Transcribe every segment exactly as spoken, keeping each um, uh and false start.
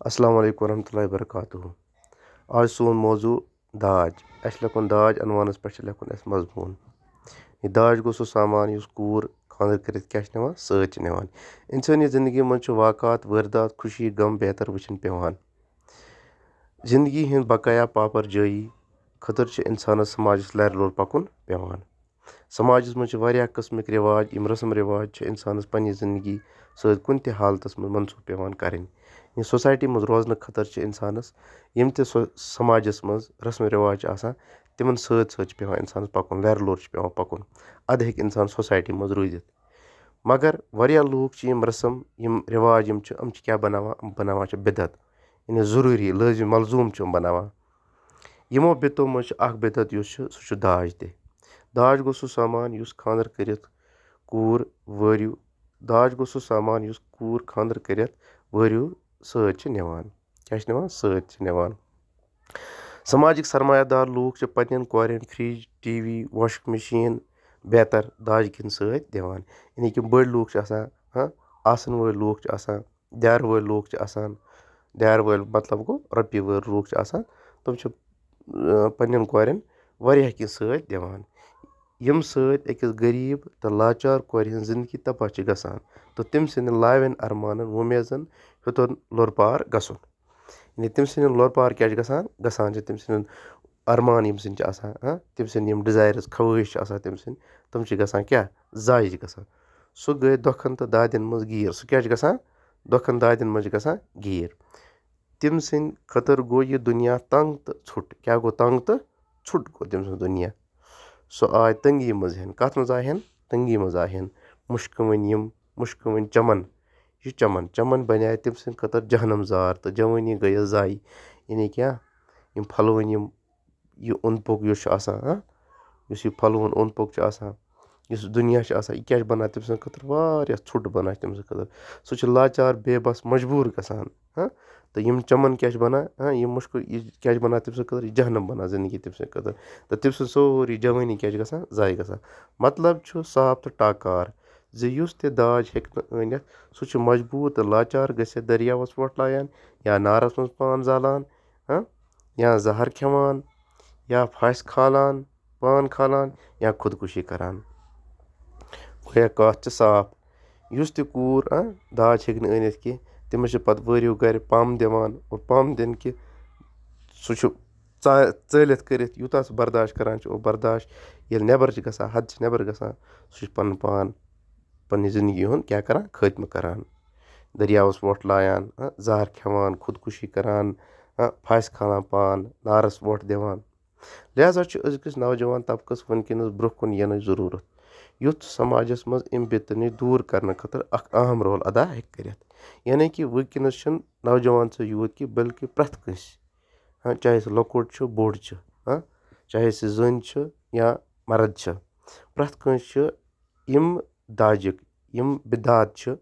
السلام علیکم ورحمۃ اللہ وبرکاتہ۔ آز سون موضوع داج۔ اَسہِ چھُ لیکھُن داج، عنوانَس پٮ۪ٹھ چھُ لیکھُن اَسہِ مضموٗن۔ یہِ داج گوٚو سُہ سامان یُس کوٗر خانٛدر کٔرِتھ کیٛاہ چھِ نِوان؟ سۭتۍ چھِ نِوان۔ اِنسٲنی زِندگی منٛز چھِ واقعات، وٲرۍدات، خوشی، غم، بہتر وٕچھِنۍ پٮ۪وان۔ زِندگی ہِنٛد بقایا پاپر جٲیی خٲطرٕ چھِ اِنسانَس سماجَس لَرِ لوٚر پَکُن پٮ۪وان۔ سماجَس منٛز چھِ واریاہ قٕسمٕکۍ رٮ۪واج، یِم رسم رٮ۪واج چھِ اِنسانَس پنٛنہِ زِندگی سۭتۍ کُنہِ تہِ حالتَس منٛز منسوٗخ پٮ۪وان کَرٕنۍ۔ یہِ سوسایٹی منٛز روزنہٕ خٲطرٕ چھِ اِنسانَس یِم تہِ سو-، سماجَس منٛز رسم رٮ۪واج چھِ آسان، تِمَن سۭتۍ سۭتۍ چھِ پٮ۪وان اِنسانَس پَکُن، لَرِ لوٚر چھِ پٮ۪وان پَکُن۔ اَدٕ ہیٚکہِ اِنسان سوسایٹی منٛز روٗزِتھ۔ مگر واریاہ لوٗکھ چھِ یِم رسم، یِم رٮ۪واج یِم چھِ، یِم چھِ کیٛاہ بَناوان؟ یِم بَناوان چھِ بِدعت، یعنی ضروٗری، لٲزم، ملزوٗم چھِ یِم بَناوان۔ یِمو بِدعتو منٛز چھِ اَکھ بِدعت یُس چھُ، سُہ چھُ داج تہِ۔ داج گوٚو سُہ سامان یُس خانٛدر کٔرِتھ کوٗر وٲرِو، داج گوٚو سُہ سامان یُس کوٗر خانٛدر کٔرِتھ وٲرِو سۭتۍ چھِ نِوان۔ کیٛاہ چھِ نِوان؟ سۭتۍ چھِ نِوان۔ سماجِک سرمایہ دار لوٗکھ چھِ پنٛنٮ۪ن کورٮ۪ن فرج، ٹی وی، واشنگ مشین بہتر داج کِنۍ سۭتۍ دِوان۔ یعنی کہِ بٔڑۍ لوٗکھ چھِ آسان، ہاں، آسن وٲلۍ لوٗکھ چھِ آسان، دیارٕ وٲلۍ لوٗکھ چھِ آسان، دیارٕ وٲلۍ مطلب گوٚو رۄپیہِ وٲلۍ لوٗکھ چھِ آسان، تِم چھِ، اۭں، پنٛنٮ۪ن کورٮ۪ن واریاہ کینٛہہ سۭتۍ دِوان، ییٚمہِ سۭتۍ أکِس غریٖب تہٕ لاچار کورِ ہٕنٛز زِندگی تباہ چھِ گژھان تہٕ تٔمۍ سٕنٛدٮ۪ن لاوٮ۪ن ارمانن وۄمیزن ہیوٚتُن لوٚر پار گژھُن۔ یعنی تٔمۍ سٕنٛدٮ۪ن لوٚر پار کیٛاہ چھِ گژھان؟ گژھان چھِ تٔمۍ سٕنٛدٮ۪ن ارمان یِم سٕنٛدۍ چھِ آسان، ہاں، تٔمۍ سٕنٛدۍ یِم ڈِزایرٕز، خٲہِش چھِ آسان تٔمۍ سٕنٛدۍ، تِم چھِ گژھان کیٛاہ؟ زایہِ چھِ گژھان۔ سُہ گٔے دۄکھن تہٕ دادٮ۪ن منٛز گیٖر۔ سُہ کیٛاہ چھِ گژھان؟ دۄکھن دادٮ۪ن منٛز چھِ گژھان گیٖر۔ تٔمۍ سٕنٛدِ خٲطرٕ گوٚو یہِ دُنیا تنٛگ تہٕ ژھوٚٹ۔ کیٛاہ گوٚو تنٛگ تہٕ ژھوٚٹ گوٚو تٔمۍ سُنٛد دُنیا۔ سُہ آے تنٛگی منٛز ہٮ۪ن۔ کَتھ منٛز آے ہٮ۪ن؟ تنٛگی منٛز آے ہٮ۪ن۔ مُشکہٕ وٲنۍ یِم، مُشکہٕ وٲنۍ چَمَن۔ یہِ چَمَن، چَمَن بَنے تٔمۍ سٕنٛدِ خٲطرٕ جہنم زار تہٕ جوٲنی گٔیَس ضایع۔ یعنی کیٛاہ؟ یِم پھۄلوٕنۍ یِم، یہِ اوٚنٛد پوٚک یُس چھُ آسان، ہاں، یُس یہِ پھۄلوُن اوٚنٛد پوٚک چھُ آسان، یُس دُنیا چھُ آسان، یہِ کیٛاہ چھُ بَنان تٔمۍ سٕنٛدِ خٲطرٕ؟ واریاہ ژھوٚٹ بَنان چھُ تٔمۍ سٕنٛدِ خٲطرٕ۔ سُہ چھُ لاچار، بے بَس، مجبوٗر گژھان، ہاں۔ تہٕ یِم چَمَن کیٛاہ چھِ بَنان؟ ہاں، یِم مُشکِل، یہِ کیٛاہ چھِ بَنان تٔمۍ سٕنٛدِ خٲطرٕ؟ یہِ جہنم بَنان زِندگی تٔمۍ سٕنٛدِ خٲطرٕ۔ تہٕ تٔمۍ سٕنٛز سٲرٕے جوٲنی کیٛاہ چھِ گژھان؟ ضایع گژھان۔ مطلب چھُ صاف تہٕ ٹاکار زِ یُس تہِ داج ہیٚکہِ نہٕ أنِتھ، سُہ چھُ مجبوٗر تہٕ لاچار گٔژھِتھ دٔریاوَس وۄٹھ لایان یا نارَس منٛز پان زالان، ہاں، یا زَہر کھٮ۪وان، یا پھاسہِ کھالان، پان کھالان، یا خودکُشی کران۔ گویا کَتھ چھِ صاف، یُس تہِ کوٗر، آ، داج ہیٚکہِ نہٕ أنِتھ کینٛہہ، تٔمِس چھِ پَتہٕ وٲرِو گَرِ پَمب دِوان، اور پَمب دِنہٕ کہِ سُہ چھُ ژا-، ژٲلِتھ کٔرِتھ، یوٗتاہ سُہ برداش کران چھُ، اور برداش ییٚلہِ نٮ۪بر چھِ گژھان، حد چھِ نٮ۪بر گژھان، سُہ چھُ پَنُن پان، پَنٕنہِ زِندگی ہُنٛد کیٛاہ کران؟ خٲتمہٕ کران۔ دٔریاوَس وۄٹھ لایان، آ، زَہر کھٮ۪وان، خودکُشی کران، آ، پھاسہِ کھالان پان، نارَس وۄٹھ دِوان۔ لہذا چھُ أزکِس نوجوان طبقس وٕنکیٚنس برٛونٛہہ کُن یِنٕچ ضروٗرت، یُتھ سماجس منٛز اَمہِ بِدعت نِش دوٗر کرنہٕ خٲطرٕ اکھ اہم رول ادا ہیٚکہِ کٔرِتھ۔ یعنی کہِ وٕنکیٚنس چھُنہٕ نوجوان ژٕ یوت کہِ بلکہِ پرٛٮ۪تھ کٲنٛسہِ، ہاں، چاہے سُہ لۄکُٹ چھُ، بوٚڑ چھُ، ہاں، چاہے سُہ زٔنۍ چھُ یا مرد چھُ، پرٛٮ۪تھ کٲنٛسہِ چھُ یِم داجِکۍ یِم بِدعت چھِ،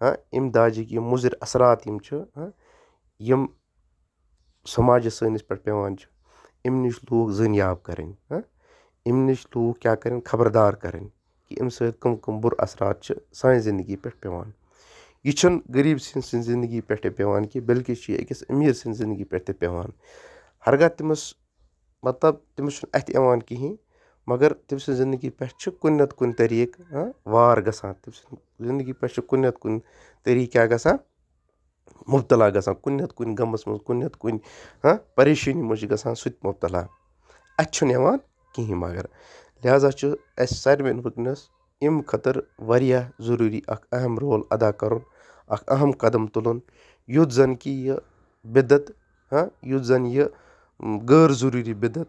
ہاں، یِم داجِکۍ یِم مُضِر اثرات یِم چھِ، ہاں، یِم سماجس سٲنِس پٮ۪ٹھ پٮ۪وان چھِ، اَمہِ نِش لوٗکھ زٲنیاب کَرٕنۍ، ہاں؟ اَمہِ نِش لوٗکھ کیٛاہ کَرٕنۍ؟ خبردار کَرٕنۍ کہِ اَمہِ سۭتۍ کٕم کٕم بُرٕ اثرات چھِ سانہِ زِندگی پٮ۪ٹھ پٮ۪وان۔ یہِ چھُنہٕ غریٖب سٕنٛدِ سٕنٛدِ زِندگی پٮ۪ٹھ تہِ پٮ۪وان کینٛہہ، بلکہِ چھُ یہِ أکِس أمیٖر سٕنٛدِ زِندگی پٮ۪ٹھ تہِ پٮ۪وان۔ ہرگاہ تٔمِس، مطلب، تٔمِس چھُنہٕ اَتھِ یِوان کِہیٖنۍ، مگر تٔمۍ سٕنٛزِ زِندگی پٮ۪ٹھ چھُ کُنہِ نَتہٕ کُنہِ طریٖقہٕ، ہاں، وار گژھان۔ تٔمۍ سٕنٛزِ زِندگی پٮ۪ٹھ چھُ کُنہِ نَتہٕ کُنہِ طریٖقہٕ کیٛاہ گژھان؟ مُبتلا گژھان، کُنہِ نَتہٕ کُنہِ غمَس منٛز، کُنہِ نَتہٕ کُنہِ، ہاں، پریشٲنی منٛز چھُ گژھان سُہ تہِ مُبتلا۔ اَتھِ چھُنہٕ یِوان کِہیٖنۍ۔ مگر لہذا چھُ اَسہِ ساروِیَن وٕنکیٚنَس اَمہِ خٲطرٕ واریاہ ضروٗری اَکھ اہم رول ادا کَرُن، اَکھ اہم قدم تُلُن، یُتھ زَن کہِ یہِ بِدعت، ہاں، یُتھ زَن یہِ، م، غٲر ضروٗری بِدعت،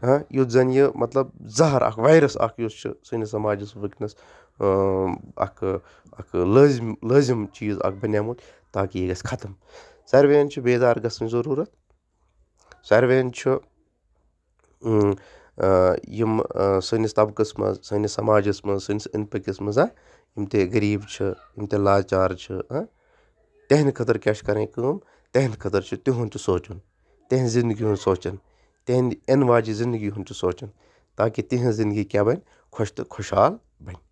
ہاں، یُتھ زَن یہِ، مطلب، زَہر اَکھ، وایرَس اَکھ یُس چھُ سٲنِس سماجَس وٕنکیٚنَس، اۭں، اَکھ، اَکھ لٲزِم، لٲزِم چیٖز اَکھ بَنیومُت، تاکہِ یہِ گژھِ ختم۔ ساروِیَن چھِ بیدار گژھٕنۍ ضروٗرت۔ ساروِیَن چھُ، اۭں، آ، یِم، آ، سٲنِس طبقَس منٛز، سٲنِس سماجَس منٛز، سٲنِس أنٛدۍ پٔکِس منٛز، ہاں، یِم تہِ غریٖب چھِ، یِم تہِ لاچار چھِ، ہاں، تِہِنٛدِ خٲطرٕ کیٛاہ چھِ کَرٕنۍ کٲم؟ تِہِنٛدِ خٲطرٕ چھُ تِہُنٛد تہِ سونٛچُن، تِہِنٛزِ زِندگی ہُنٛد سونٛچُن، تِہِنٛدِ یِنہٕ واجہِ زِندگی ہُنٛد تہِ سونٛچُن، تاکہِ تِہِنٛز زِندگی کیٛاہ بَنہِ؟ خۄش تہٕ خۄشحال بَنہِ۔